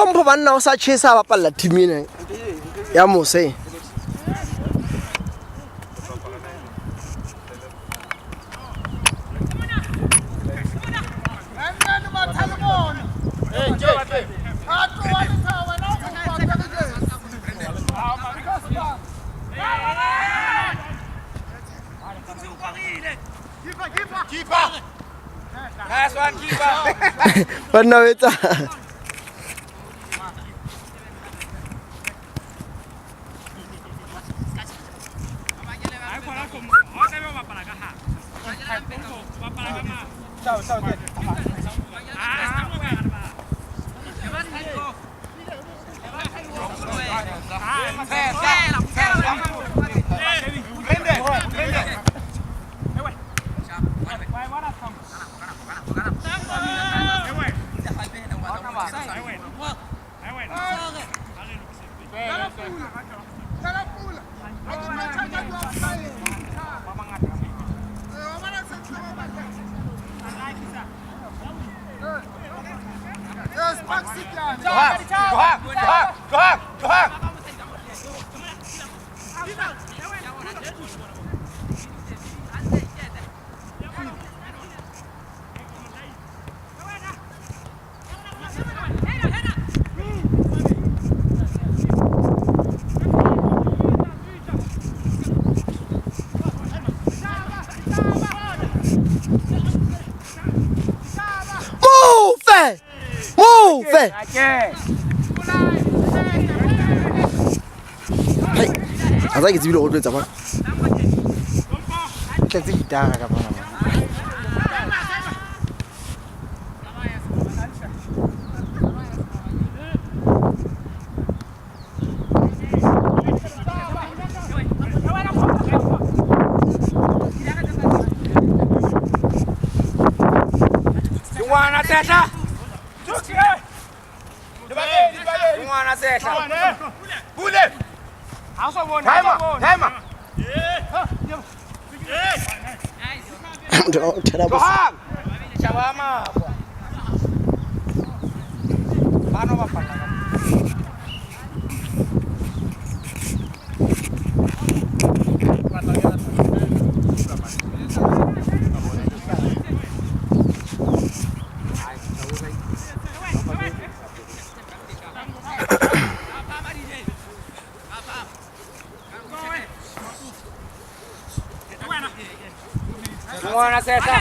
Tlhompho banna o sa chesa a bapalla team ena ya mose. Banna o etsa. Move! Move! Hey, a tsa ke tsebile go tlo etsa mang? Tletse gitara ka mona. Ngwana sehla. Ngwana sehla. Pule. Timer, timer. Motho o thela bo. Tlohang. Shaba mafwa. Bano bapala ka. Ngwana sehla.